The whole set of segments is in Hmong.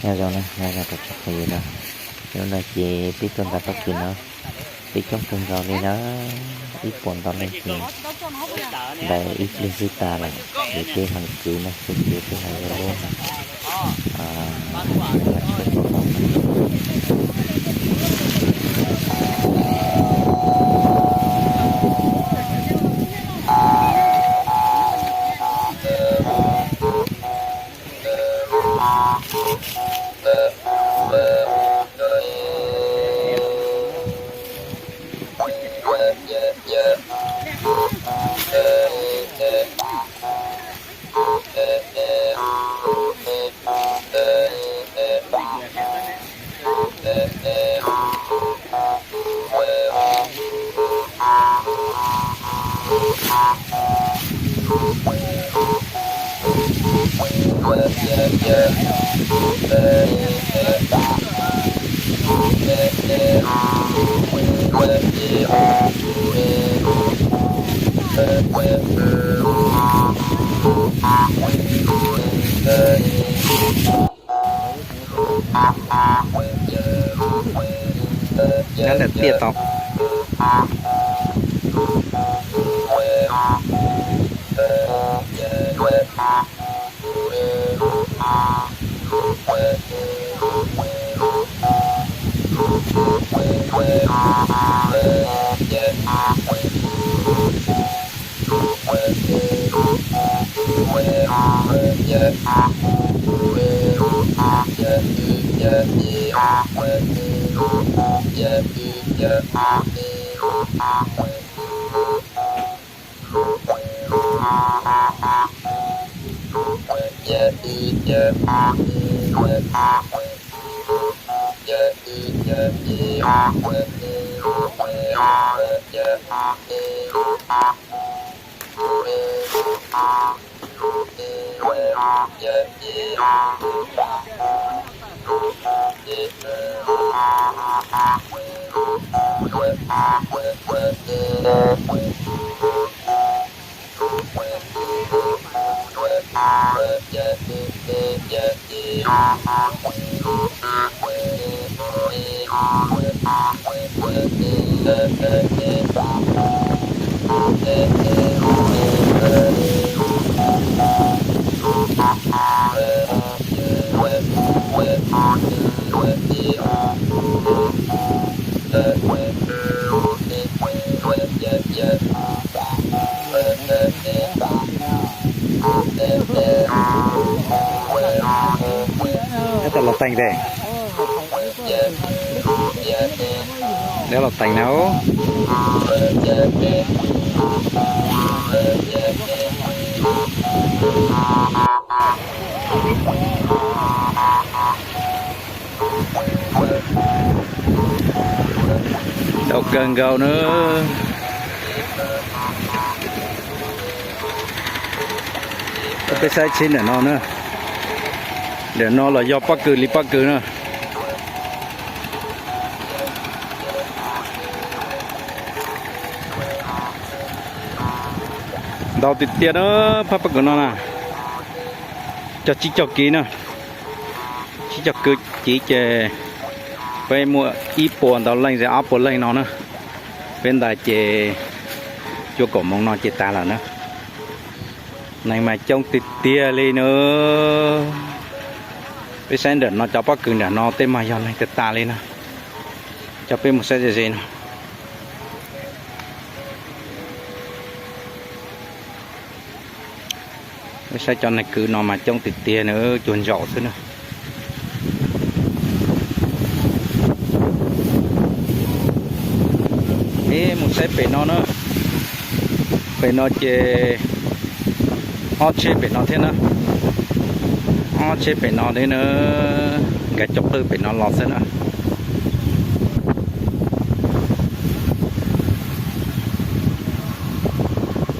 Nyob zoo na, nyob zoo rau tsoom phooj ywg na. Hnub no ces peb tuaj ntaus pob kws no, peb coob kawg nkaus li na, ib puas ntau leej ces ntaus ib pliag xwb tas lawm. Ces peb ho kwv na, peb kwv peb ho yuav lub no. Nyob ntawm tiaj tau. Neb tau los tees tes. Neb los tees na. Ntau kawg nkaus na. Peb saib tsheb ntawm no na. Ntawm no los yog pob kws li pob kws na. Ntau tiag tiag na, phab pob kws no na. Cog tsib caug kiv na. Tsib caug kiv ces peb muaj ib puas ntau leej, ob puas leej no na. Peb ntais ces cuaj kaum moos no ces tas lawm na. Neeg mas coob tiag tiag li na. Peb saib ntawm no cov pob kws ntawm no tej mas yog neeg tag tas li na. Coj peb mus saib ze ze no. Peb saib cov neeg kwv no mas coob tiag tiag na, cuag ntsaum xwb na. Peb mus saib pem no na. Pem no ces ob tsheb pem no thiab na. Ob tsheb pem no thiab na. Nkawd cov qwj pem no los xwb na.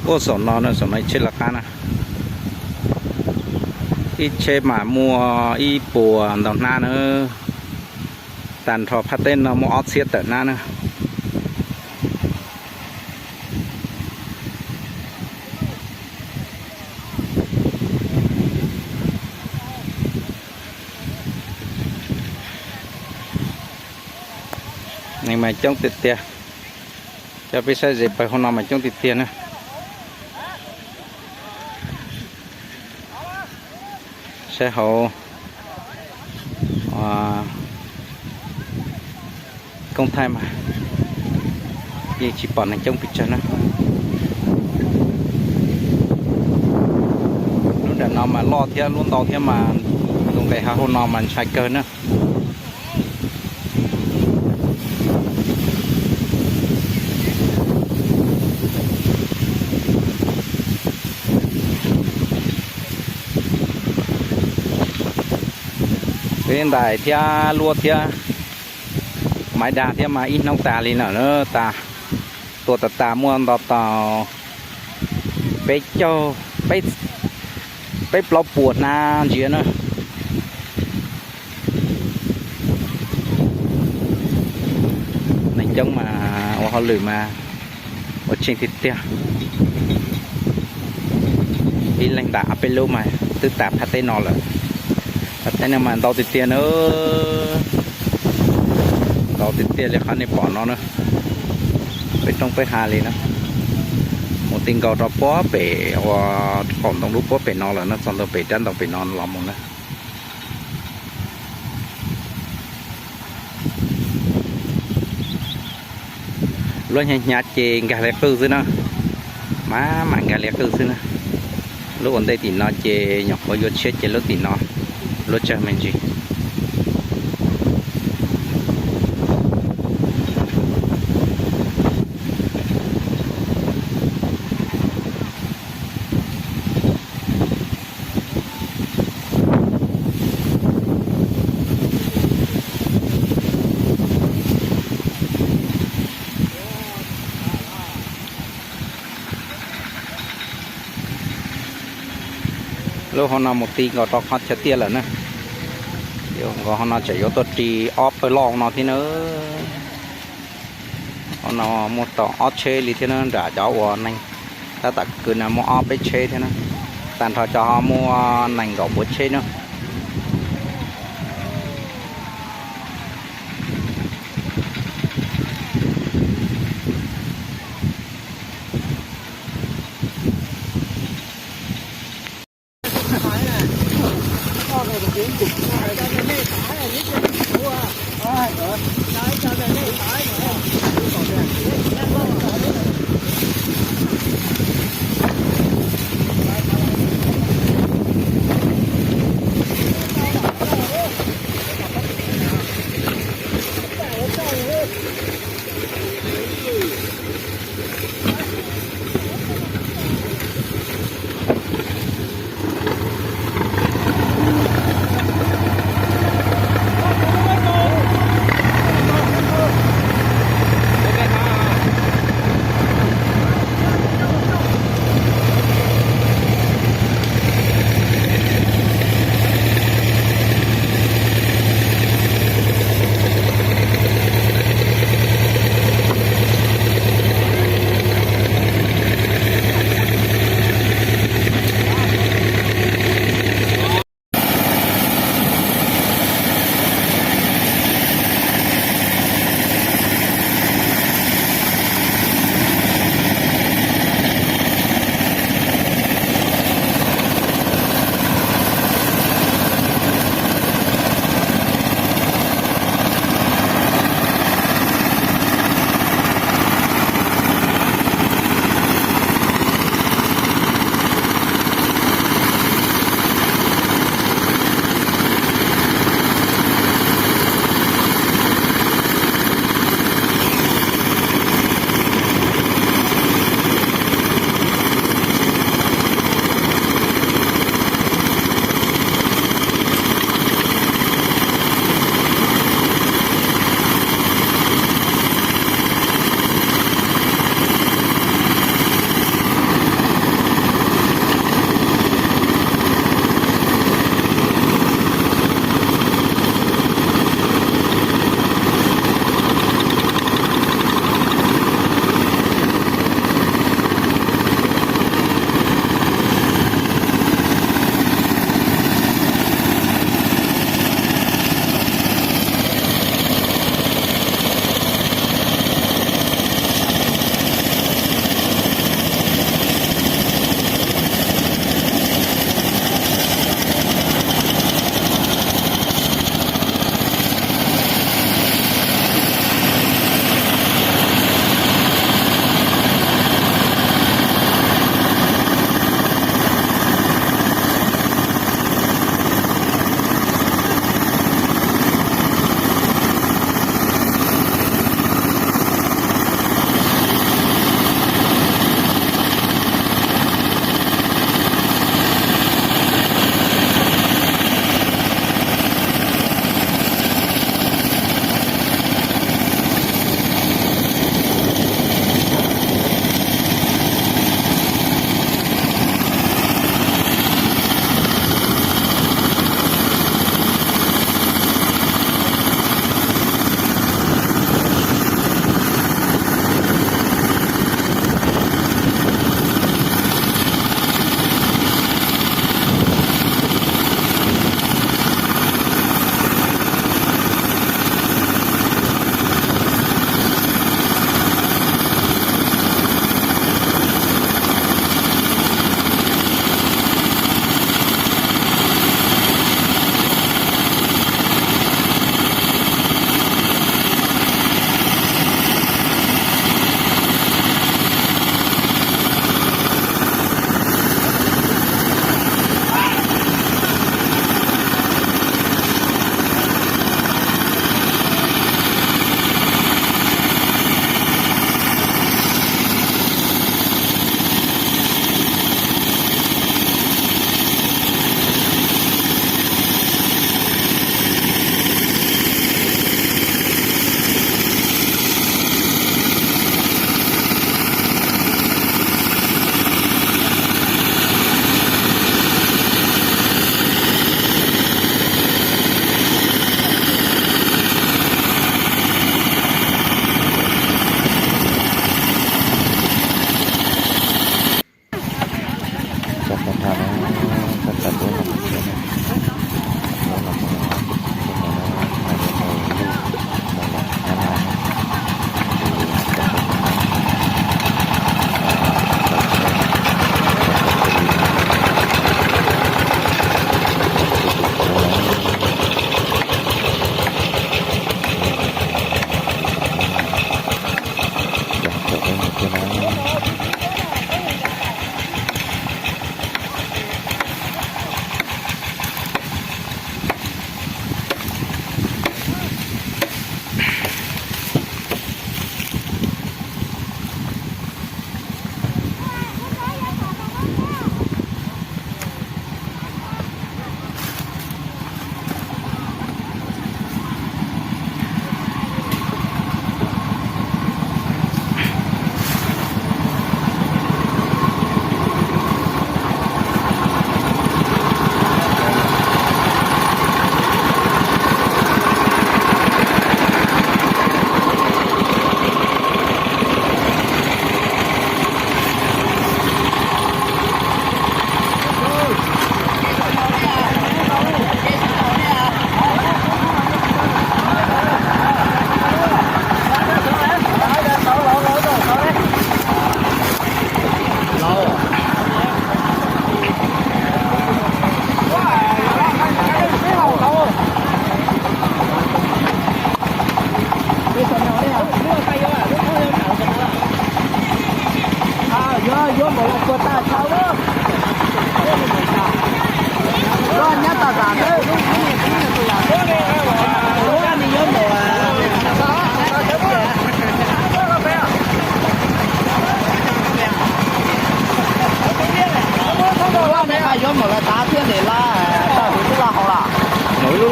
Ua saum no na, saum no ib tsheb lawv qab na. Ib tsheb mas muaj ib puas ntau hnab na. Tag nrho phab teb no muaj ob txhiab tawm hnab na. Neeg mas coob tiag tiag, coj peb saib ze pawg hauv no mas coob tiag tiag na. Saib hauv koob thaij mas yeej tsis pom neeg coob pes tsawg na. Lub nram no mas loj thiab lub ntau thiab mas tus nqes hav hauv no mas ntshai kawg na. Peb ntais thiab luab thiab maiv dag thiab mas ib hnub tas li na, tas, tua tas tas muaj nto tau peb caug, peb plaub puas hnab ntsiav na. Neeg coob mas ua hauj lwm mas ua tsheej tiag tiag. Ib leeg ntais ob peb lub mas twb tas phab teb no lawm. Phab teb no mas ntau tiag tiag na, ntau tiag tiag li qhov nej pom no na. Peb roob peb hav li na, mus ti nkaus rau puag pem ua qaum ntoo lub puag pem no lawm na, txog ntawm pem rab ntoo pem no los mus na. Lub hnyav hnyav ces nkag li qwj xwb na, mas mam nkag li qwj xwb na. Lub ua ntej tim no ces nyuam qhuav yuav tshiab ces lub tim no luab tsawg me ntsis. Lub hauv no mus ti nkaus rau qhov chaw tiaj lawm na. Nkaus hauv no tseem yuav tuaj ris ob pawg loj no thiab na. Hauv no muaj tau ob tsheb li thiab na, nram cov uas neeg tab tom kwv no muaj ob peb tsheb thiab na. Tag nrho cov ho muaj nees nkaum puav tsheb na.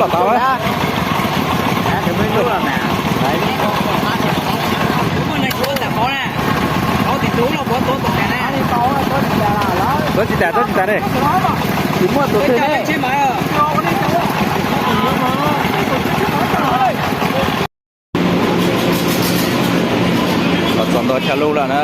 Los tau. Tuav tsis tas, tuav tsis tas ne. Tsis muaj tus twg ne. Los txog ntua chaw lub lawm na.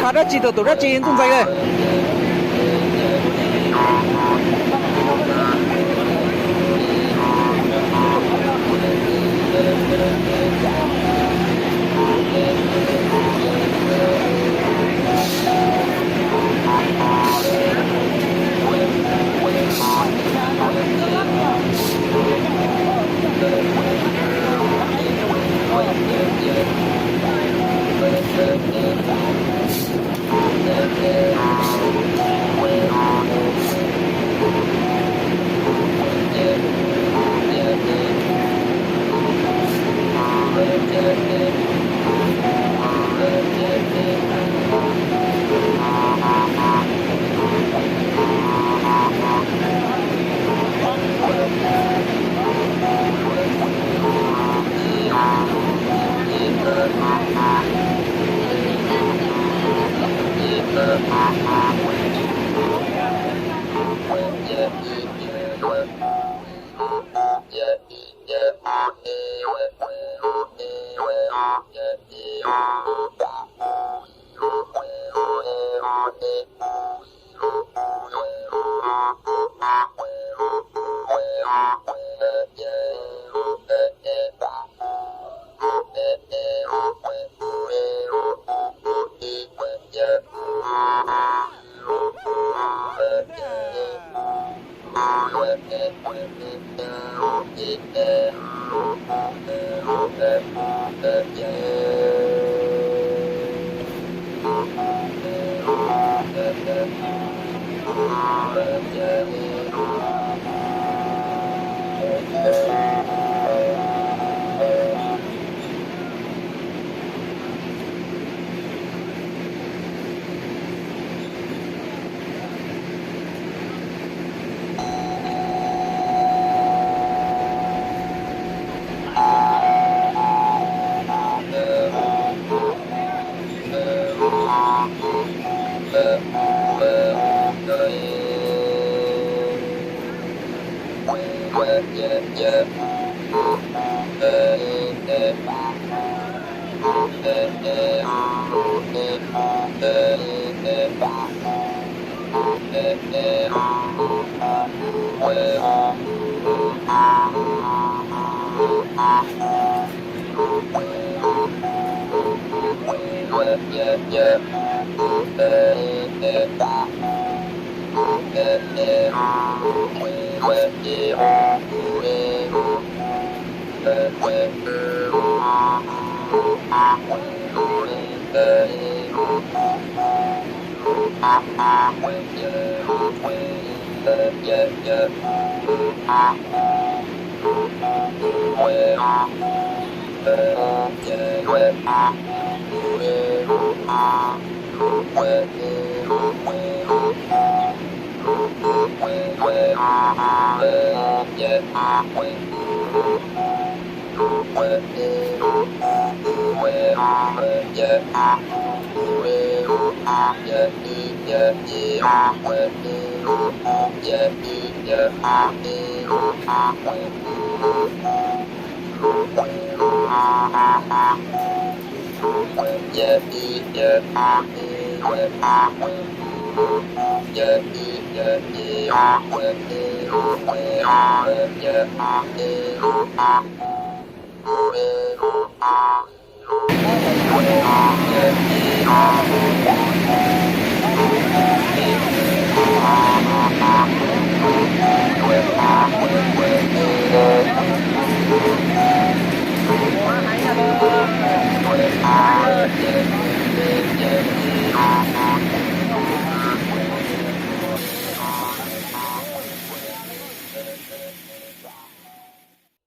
Khav dab tsi, tus tus dab tsi ntxooj ntxees li.